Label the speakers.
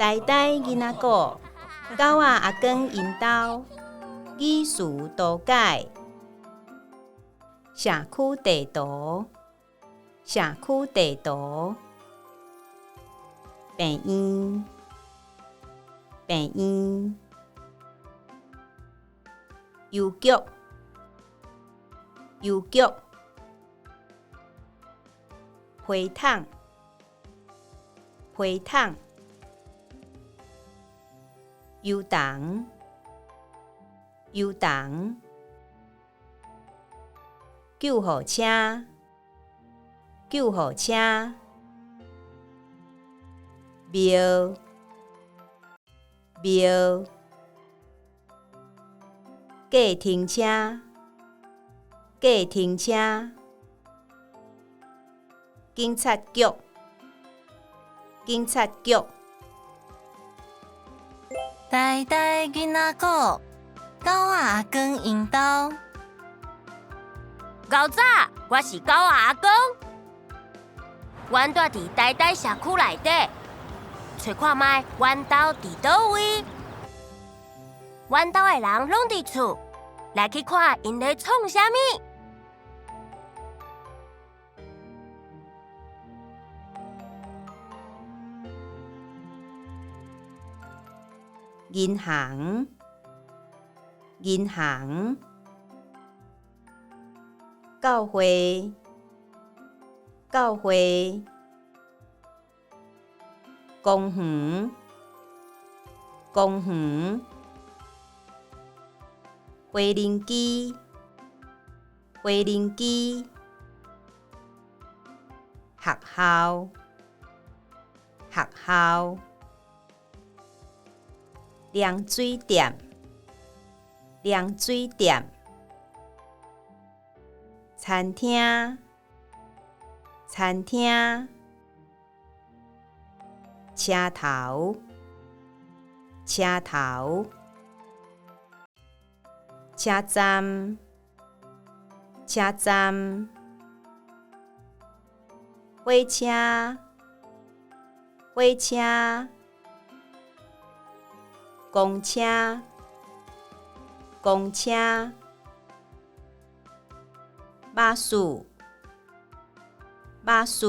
Speaker 1: 呆呆囡仔鼓，狗仔阿公𪜶兜，語詞圖解，社區地圖，社區地圖，病院，病院，郵局，郵局，皮桶，皮桶，油桐，油桐，救護車，救護車，廟，廟，計程車，計程車，警察局，警察局。
Speaker 2: 呆呆囡仔鼓，狗仔阿公𪜶兜。
Speaker 3: 𠢕早，我是狗仔阿公。阮住佇呆呆社區內底，揣看覓，阮兜佇佗位？阮兜的人攏佇厝，來去看𪜶咧創啥物。
Speaker 1: 銀行，銀行，教會，教會，公園，公園，無人機，無人機，學校，學校，涼水店，涼水店，餐廳，餐廳，車頭，車頭，車站，車站，火車，火車，公車，公車，巴士，巴士。